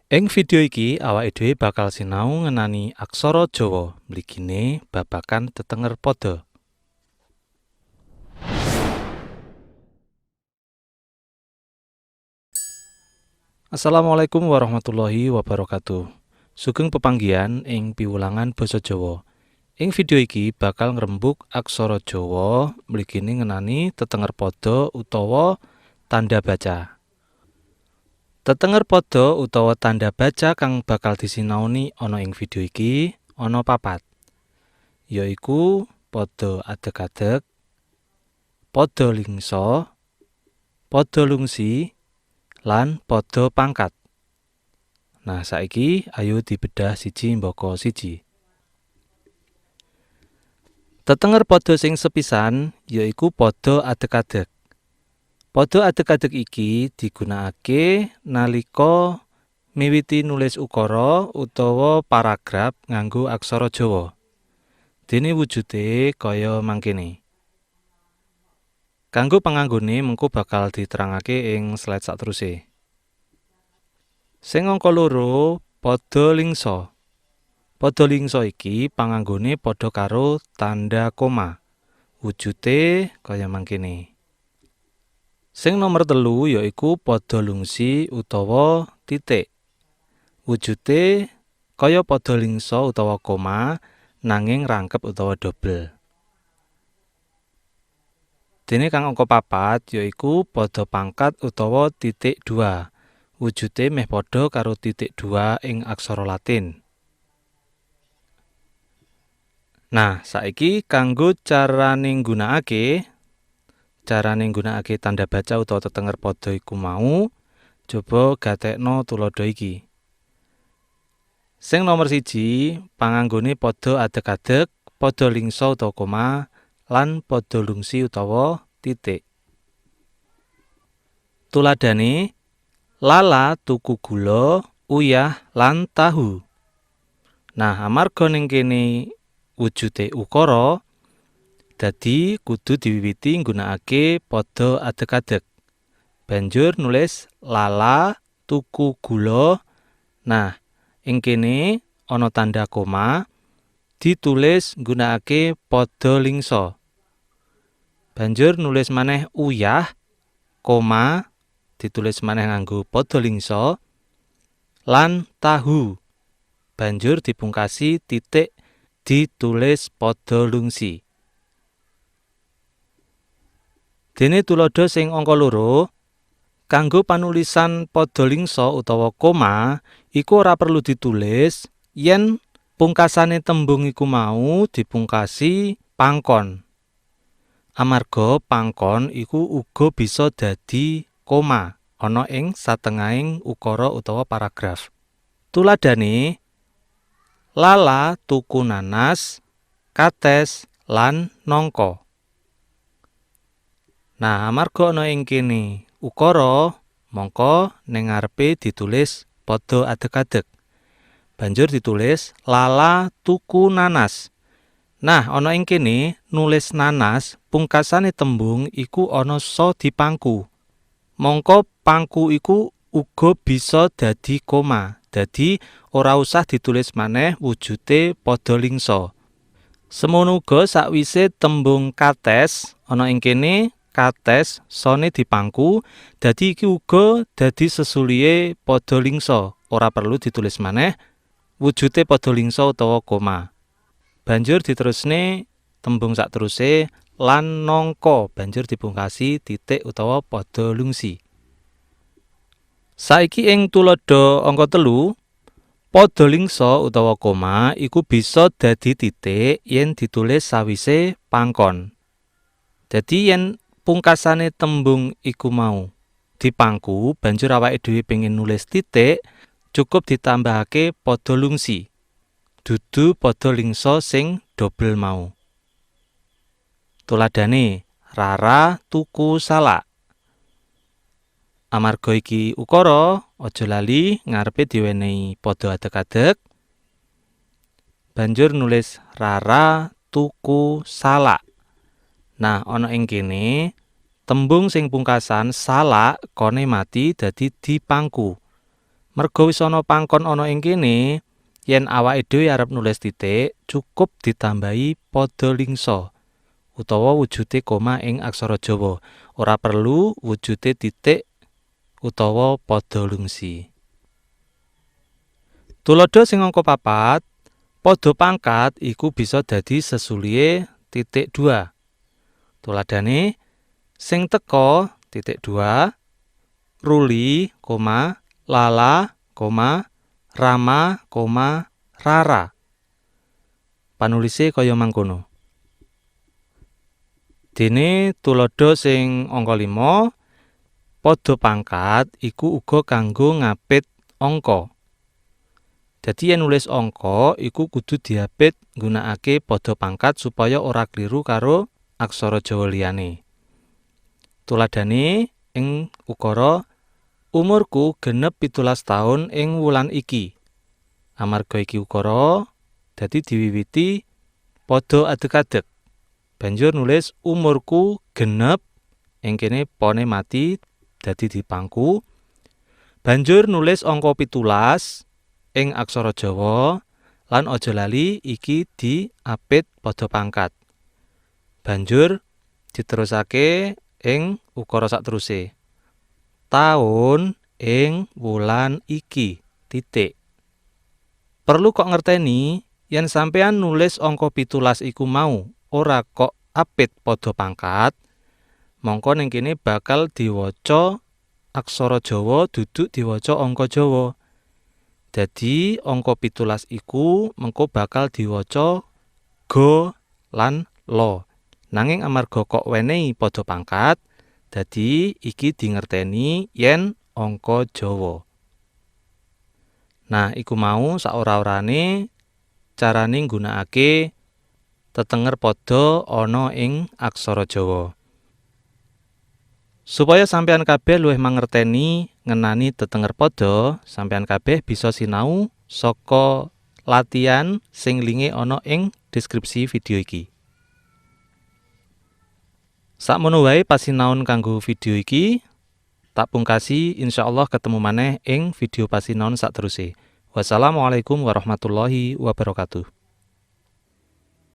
Ing video iki awake dhewe bakal sinau ngenani aksara Jawa mligine babagan tetenger pada. Assalamualaikum warahmatullahi wabarakatuh. Sugeng pepanggihan ing piwulangan basa Jawa. Ing video iki bakal ngrembug aksara Jawa mligine ngenani tetenger pada utawa tanda baca. Tetenger pada utawa tanda baca kang bakal disinaoni ana ing video iki ana papat. Yaiku pada adeg-adeg, pada lingsa, pada lungsi, lan pada pangkat. Nah, saiki ayo dibedah siji mbaka siji. Tetenger pada sing sepisan yaiku pada adeg-adeg. Pada adeg-adeg iki digunakake nalika miwiti nulis ukara utawa paragraf nganggo aksara Jawa. Dene wujude kaya mangkene. Kanggo panganggone mengko bakal diterangake ing slide sakteruse. Sing angka loro, pada lingsa. Pada lingsa iki panganggone padha karo tanda koma. Wujude kaya mangkene. Sing nomor telu yaiku pada lungsi utawa titik. Wujude kaya pada lingsa utawa koma nanging rangkep utawa dobel. Dene kang angka papat yaiku pada pangkat utawa titik dua. Wujude meh padha karo titik dua ing aksara Latin. Nah, saiki kanggo carane nggunakake tanda baca utawa tetenger pada iku mau, coba gatekno tuladha iki. Sing nomor siji, panganggone pada adeg-adeg, pada lingsa utawa koma, lan pada lungsi utawa titik. Tuladhane, Lala tuku gula, uyah, lan tahu. Nah, amarga ning kene wujude ukara, dadi kudu diwiwiti nggunakake pada adeg-adeg. Banjur nulis Lala tuku gula. Nah, ing kene ana tanda koma, ditulis nggunakake pada lingsa. Banjur nulis maneh uyah, koma, ditulis maneh nganggo pada lingsa, lan tahu. Banjur dipungkasi titik ditulis pada lungsi. Dene tuladha sing angka loro, kanggo panulisan pada lingsa utawa koma iku ora perlu ditulis yen pungkasane tembung iku mau dipungkasi pangkon. Amarga pangkon iku uga bisa dadi koma ana ing satengahing ukara utawa paragraf. Tuladhane, Lala tuku nanas, kates, lan nangka. Nah, amarga ana ing kene ukara, mongko ning ngarepe ditulis pada adeg-adeg. Banjur ditulis Lala tuku nanas. Nah, ana ing kene nulis nanas pungkasane tembung iku ana sa dipangku. Mongko pangku iku uga bisa dadi koma. Dadi ora usah ditulis maneh wujude pada lingsa. Semono uga sakwise tembung kates ana ing kene kates sone dipangku, dadi iki uga dadi sesulihe pada lingsa, ora perlu ditulis maneh wujude pada lingsa utawa koma. Banjur diterusne tembung sakteruse lan nangka, banjur dipungkasi titik utawa pada lungsi. Saiki ing tuladha angka telu, pada lingsa utawa koma iku bisa dadi titik yen ditulis sawise pangkon. Dadi yen pungkasane tembung iku mau dipangku, banjur awake dhewe pengin nulis titik, cukup ditambahake pada lungsi, dudu pada lingsa sing dobel mau. Tuladhane, Rara tuku salak. Amarga iki ukara, aja lali ngarepe diwenehi pada adeg-adeg. Banjur nulis Rara tuku salak. Nah, ana ing kene tembung sing pungkasan salak kone mati dadi dipangku. Merga wis ana pangkon ana ing kene, yen awake dhewe arep nulis titik, cukup ditambahi pada lingsa utawa wujude koma ing aksara Jawa. Ora perlu wujude titik utawa pada lungsi. Tuladha sing angka 4, pada pangkat iku bisa dadi sesulihe titik 2. Tuladhane sing teka titik 2, Ruli, koma, Lala, koma, Rama, koma, Rara. Panulise kaya mangkono. Dene tuladha sing angka 5, pada pangkat iku uga kanggo ngapit angka. Dadi yen nulis angka iku kudu diapit nggunakake pada pangkat supaya ora kliru karo aksara Jawa liyane. Tuladhane ing ukara umurku genep 17 taun ing wulan iki. Amarga iki ukara, dadi diwiwiti pada adeg-adeg. Banjur nulis umurku genep ing kene pone mati dadi dipangku. Banjur nulis angka 17 ing aksara Jawa lan aja lali iki diapit pada pangkat. Banjur diterusake ing ukara sakteruse. Taun ing wulan iki titik. Perlu kok ngerteni yen sampeyan nulis angka 17 iku mau ora kok apit pada pangkat, mongko ning kene bakal diwaca aksara Jawa duduk diwaca angka Jawa. Dadi angka 17 iku mengko bakal diwaca go lan lo. Nanging amarga kok wenehi pada pangkat, dadi iki dingerteni yen angka Jawa. Nah, iku mau saora-orane carane nggunakake tetenger pada ana ing aksara Jawa. Supaya sampeyan kabeh luwih mangerteni ngenani tetenger pada, sampeyan kabeh bisa sinau saka latihan sing linke ana ing deskripsi video iki. Sakmono wae pasinaon kanggo video iki. Tak pungkasi, insyaallah ketemu maneh ing video pasinaon sakteruse. Wassalamualaikum warahmatullahi wabarakatuh.